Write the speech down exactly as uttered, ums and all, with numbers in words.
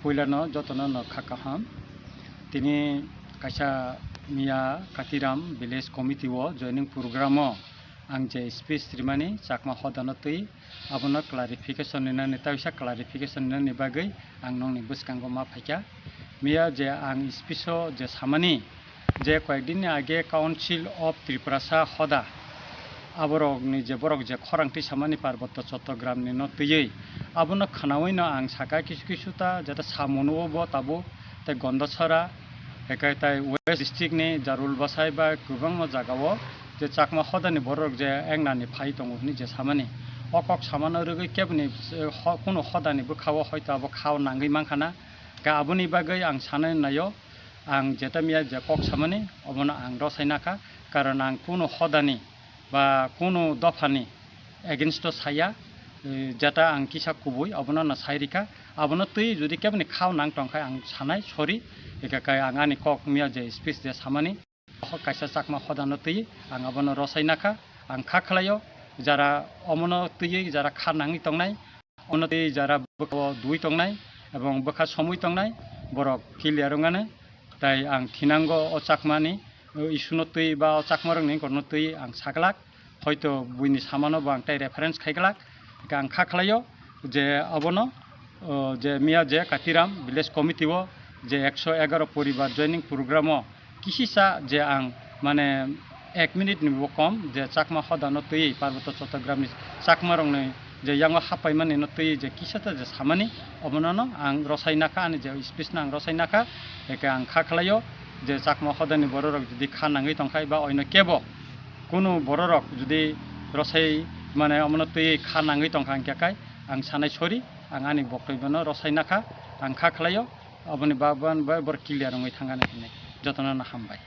Puilano jotono no kha kaham. Tini kaisa miya Katiram Village Committee o joining program o ang je speech rimani Chakma hodano twi abono clarification rinani, taisa clarification rinani bagwi ang nongni bwskango ma phaikha. Miya je ang speech o je samani je koyekdinni age Council of Tiprasa hoda aborokni je borok je khorang twi samani Parbotto Chottogramni no twiwi abono khwnawi no ang saka kisu kisu ta jata samung o bo tabuk tei Gondasora, ekai tai West District ni Jarul Basai ba kwbangma jaga o je Chakma hodani borok je engnani phai tongo hwnwi je samani. O kok samano rwgwi keboni, eh, ho-, kunu hodani bwkha o hoito abo kha o nangwi mankha na. Ga aboni bagwi ang sanai naio, ang jeta miya je kok samani, obono ang rosai nakha, karon ang kunu hodani ba kunu dophani against o saya, eh, jeta ang kisa kubui, obono no sai rikha, abono twi jodi keboni kha o nang tongkha ang sanai, sorry, eka kai ang ani kok miya je speech je samani. Kaisa Chakma hodano twi ang abono rosai nakha, ang kha khlaio, jara omono twiwi jara kha nangwi tongnai, omono twi jara bwkha o dui tongnai, ebong bwkha somwi tongnai, borok clear wngani, tai ang thinango o Chakmani, o issue no twi ba o Chakmarokni wngkorno twi ang saglak, hoito buini samano bo ang tai reference khaiglak, hwnkhe ang kha khlaio je obono, o, je miya je Katiram Village Committee o je ekso egaroh poribar joining program o kisisa je ang mane ek minute ni bo kom je Chakma hodano twi Parbotto Chottogramni Chakmarokni je yango happaimani no twi je kisa ta je samani obono no ang rosai nakha, ani je speech no ang rosai nakha, eke ang kha khlaio je Chakma hodani bororok jodi kha nangwi tongkhai ba oino kebo kunu bororok jodi rosai mane omono twi kha nangwi tongkha hwnkhe kai ang sanai sorry, ang ani boktobyono rosai nakha, ang kha khlaio, aboni bagwi borok clear wngwi thangani hinwi jotono no hambai.